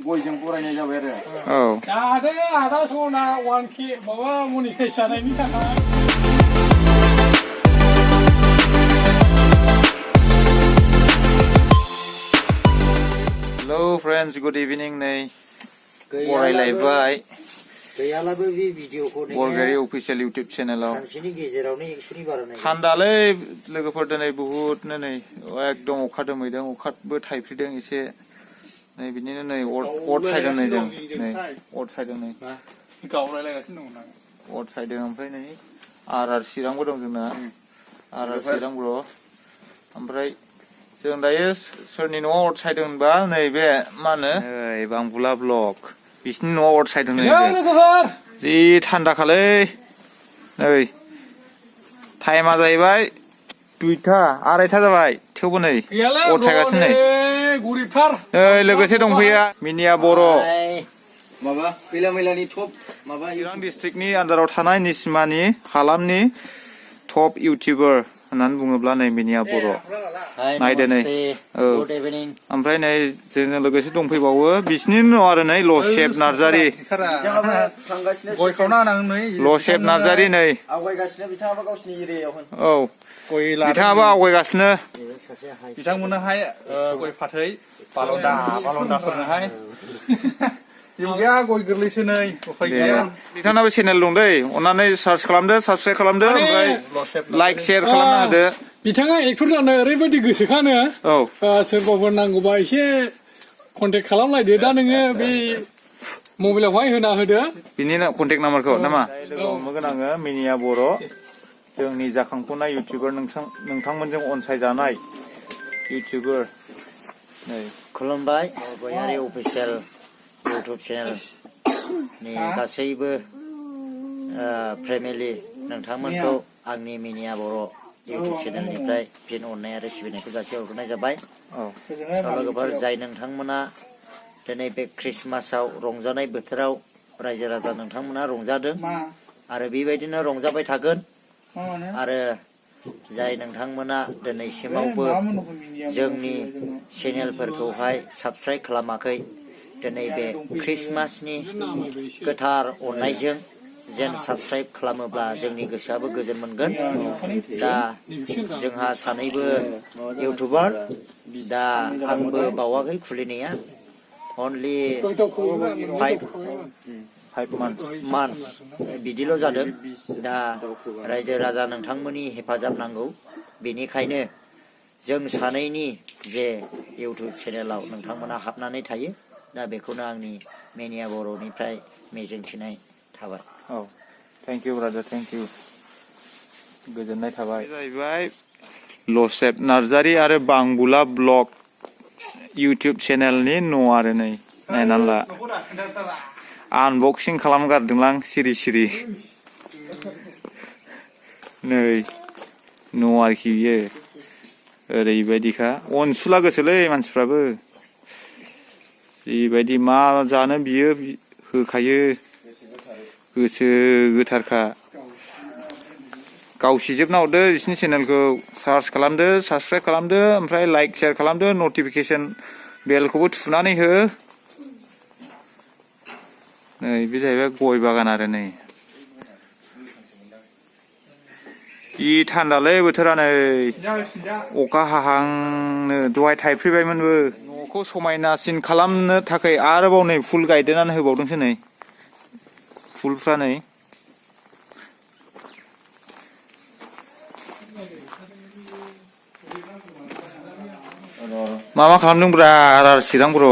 गयजों बरायनाय जाबाय आरो औ दादो आदा सना 1K माबा मनिटाइज जानायनि थाखाय Hello friends, good evening नै बरायलायबाय गैयालाबो बे भिडिअखौ बरगारि अफिसियेल इउटिउब चेनेलाव सानसेनि गेजेरावनो 100नि बारा नायो थान्दालै लोगोफोर दिनै बुहुदनो नै एकदम अखा दोमैदों अखाबो थाइफ्रिदों एसे नै बिदिनो नै अर सायदों नै जों नै अर सायदों नै गावलायलायगासिनो दं अर सायदों ओमफ्राय नै आर चिरांबो दं जोंना आर चिरां ब्र ओमफ्राय जों दायो सोरनि न'आव अर सायदों होनबा नैबे मा होनो बांबुला ब्लक बिसिनि न'आव अर सायदों नै जि थान्दाखालै नै टाइमा जाहैबाय 2टा 2:30 जाबाय थेवबो नै अर सायगासिनो नै नै लोगोसे दंफैयो मिनिया बर' माबा खैला मैलानि टप माबा चिरां डिस्ट्रिक्टनि आन्दाराव थानाय निसिमानि हालामनि टप इउटिउबार होननानै बुङोब्ला नै मिनिया बर' नायदो नै औ ओमफ्राय नै जोंजों लोगोसे दंफैबावो बिसिनि न' आरो नै लसेब नार्जारि लसेब नार्जारि नै आवगायगासिनो बिथाङाबो गावसिनि एरियायाव औ बिथाङाबो आवगायगासिनो बिथांमोननोहाय गय फाथै बालन्दाफोरनोहाय गैया गय गोरलैसो नै उफाय गैया बिथांनाबो चेनेल दं दै अन्नानै सार्च खालामदो साबसक्राइब खालामदो ओमफ्राय लाइक शेयार खालामना होदो बिथाङा एक्टर जानो ओरैबायदि गोसोखानो औ सोरबाफोर नांगौबा एसे कन्टेक्ट खालामलायदो दा नोङो बे मबाइलावहाय होना होदो बिनि कन्टेक्ट नाम्बारखौ नामा लोगो हमगोन आङो मिनिया बर' जोंनि जाखांफुनाय इउटिउबार नोंथांमोनजों अनसायजानाय इउटिउबार नै खुलुमबाय बरगारि अफिसियेल इउटिउब चेनेल नि गासैबो फेमिलि नोंथांमोनखौ आंनि मिनिया बर' इउटिउब चेनेलनिफ्राय फिन अननाय आरो सिबिनायखौ जासिहरनाय जाबाय लोगोफोर जाय नोंथांमोना दिनै बे ख्रिस्टमासाव रंजानाय बोथोराव रायजो राजा नोंथांमोना रंजादों आरो बेबायदिनो रंजाबाय थागोन आरो जाय नोंथांमोना दिनैसिमावबो जोंनि चेनेलफोरखौहाय साबस्क्राइब खालामाखै दिनै बे ख्रिस्टमासनि गोथार अननायजों जेन साबस्क्राइब खालामोब्ला जोंनि गोसोआबो गोजोन मोनगोन दा जोंहा सानैबो इउटिउबार दा आंबो बावाखै खुलिनाया अनलि 5 months बिदिल' जादों दा रायजो राजा नोंथांमोननि हेफाजाब नांगौ बेनिखायनो जों सानैनि जे इउटिउब चेनेलाव नोंथांमोना हाबनानै थायो दा बेखौनो आंनि मिनिया बर'निफ्राय मिजिंथिनाय थाबाय औ thank you brother thank you गोजोननाय थाबाय जाहैबाय लसेब नार्जारि आरो बांबुला ब्लग इउटिउब चेनेलनि न' आरो नै नायनानै ला आनबक्सिं खालामगारदोंलां सिरि सिरि नै न' आरोखि बियो ओरैबायदिखा अनसुला गोसोलै मानसिफ्राबो जिबायदि मा जानो बियो होखायो गोसो गोथारखा गावसिजोबना हरदो बिसिनि चेनेलखौ सार्च खालामदो साबस्क्राइब खालामदो ओमफ्राय लाइक शेयार खालामदो नटिफिकेसन बेलखौबो थुनानै हो नै बे जाहैबाय गय बागान आरो नै जि थान्दालै बोथोरा नै अखा हाहांनो दहाय थाइफ्रिबायमोनबो न'खौ समायनासिन खालामनो थाखाय आरोबाव नै फुल गायदेरनानै होबावदोंसो नै फुलफ्रा नै मा खालामदों ब्रा आर चिरां बर'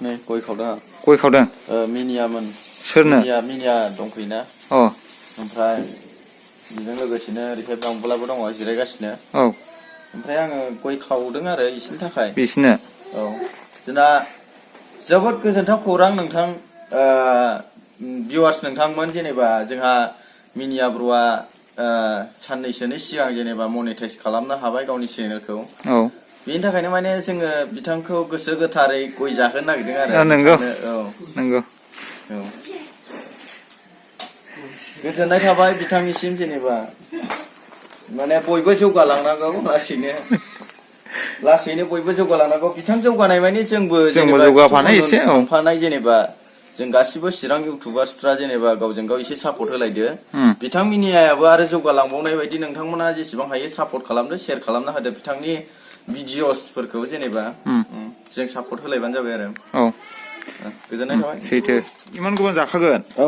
नै गय खावदों गय खावदों मिनियामोन सोरनो मिनिया दंफैयोना अ ओमफ्राय बेजों लोगोसेनो ओरैहाय बांबुलाबो दङ जिरायगासिनो औ ओमफ्राय आङो गय खावदों आरो इसोरनि थाखाय बिसोरनो औ जोंना जोबोद गोजोनथाव खौरां नोंथां भिउवार्स नोंथांमोन जेनेबा जोंहा मिनिया ब्र'आ साननैसोनि सिगां जेनेबा मनेटाइज खालामनो हाबाय गावनि चेनेलखौ औ बेनि थाखायनो माने जोङो बिथांखौ गोसो गोथारै गय जाहोनो नागिरदों आरो नंगौ औ नंगौ औ गोजोननाय थाबाय बिथांनिसिम जेनेबा माने बयबो जौगालांनांगौ लासैनो लासैनो बयबो जौगालांनांगौ बिथां जौगानाय माने जोंबो जौगाफानाय एसे औ थांफानाय जेनेबा जों गासिबो चिरां इउटुबार्सफ्रा जेनेबा गावजों गाव एसे सापर्ट होलायदो बिथां मिनियायाबो आरो जौगालांबावनाय बायदि नोंथांमोना जेसेबां हायो सापर्ट खालामदो शेयार खालामना होदो बिथांनि भिडिअसफोरखौ जेनेबा जों सापर्ट होलायबानो जाबाय आरो औ गोजोननाय थाबाय सैथो इमान गुबुन जाखागोन औ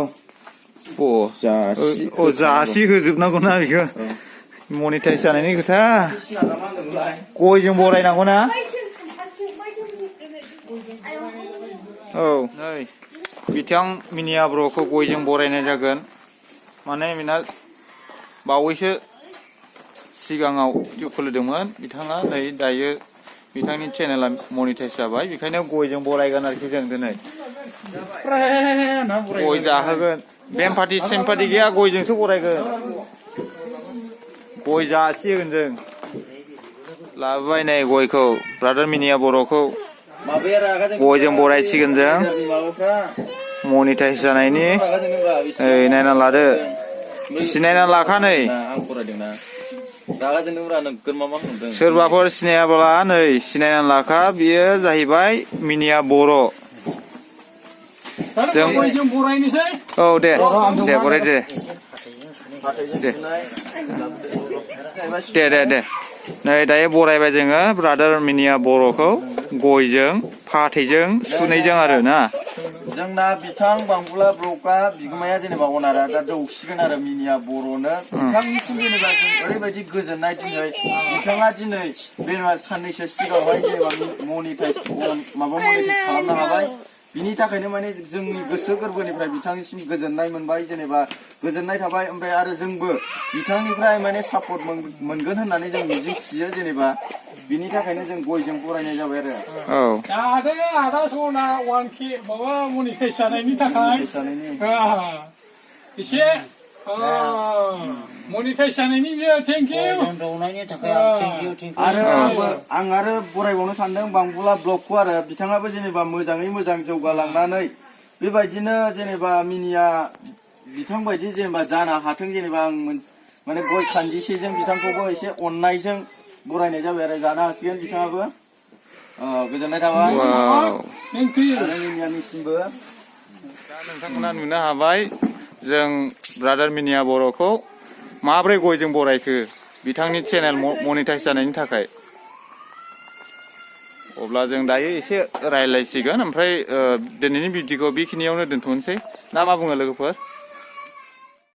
जासि होजोबनांगौना बेखौ मनिटाइज जानायनि खोथा गयजों बरायनांगौ ना औ नै बिथां मिनिया ब्र'खौ गयजों बरायनाय जागोन माने बिना बावैसो सिगाङाव भिडिअ खुलिदोंमोन बिथाङा नै दायो बिथांनि चेनेला मनिटाइज जाबाय बेखायनो गयजों बरायगोन आरोखि जों दिनै गय जाहोगोन बेमपाथि सेमपाथि गैया गयजोंसो बरायगोन गय जासिगोन जों लाबोबाय नै गयखौ ब्रादार मिनिया बर'खौ गयजों बरायसिगोन जों मनिटाइज जानायनि ओइ नायना लादो सिनायना लाखा नै सोरबाफोर सिनायाब्ला नै सिनायना लाखा बियो जाहैबाय मिनिया बर' जों औ दे बरायदो दे नै दायो बरायबाय जोङो ब्रादार मिनिया बर'खौ गयजों फाथैजों सुनैजों आरो ना जोंना बिथां बांबुला ब्लकआ बिगोमाया जेनेबा अनारा दा दौसिगोन आरो मिनिया बर'नो बिथांनिसिम जेनेबा जों ओरैबायदि गोजोननाय दिनै बिथाङा दिनै बे साननैसो सिगाङावहाय जेनेबा मनिटाइज खालामनो हाबाय बिनि थाखायनो माने जोंनि गोसो गोरबोनिफ्राय बिथांनिसिम गोजोननाय मोनबाय जेनेबा गोजोननाय थाबाय ओमफ्राय आरो जोंबो बिथांनिफ्राय माने सापर्ट मोनगोन होननानै जों मिजिंथियो जेनेबा बिनि थाखायनो जों गयजों बरायनाय जाबाय आरो औ जाहाथे आदा सना 1K माबा मनिटाइज जानायनि थाखाय एसे मनिटाइज जानायनि थेंक इउ आरो आं आरो बरायबावनो सानदों बांबुला ब्लकखौ आरो बिथाङाबो जेनेबा मोजाङै मोजां जौगालांनानै बेबायदिनो जेनेबा मिनिया बिथां बायदि जेनेबा जानो हाथों जेनेबा आं माने गय खान्दिसेजों बिथांखौबो एसे अननायजों बरायनाय जाबाय आरो जानो हासिगोन बिथाङाबो गोजोननाय थाबाय आरो मिनियानिसिमबो दा नोंथांमोना नुनो हाबाय जों ब्रादार मिनिया बर'खौ माब्रै गयजों बरायखो बिथांनि चेनेल मनिटाइज जानायनि थाखाय अब्ला जों दायो एसे रायज्लायसिगोन ओमफ्राय दिनैनि भिडिअखौ बेखिनियावनो दोनथ'नोसै ना मा बुङो लोगोफोर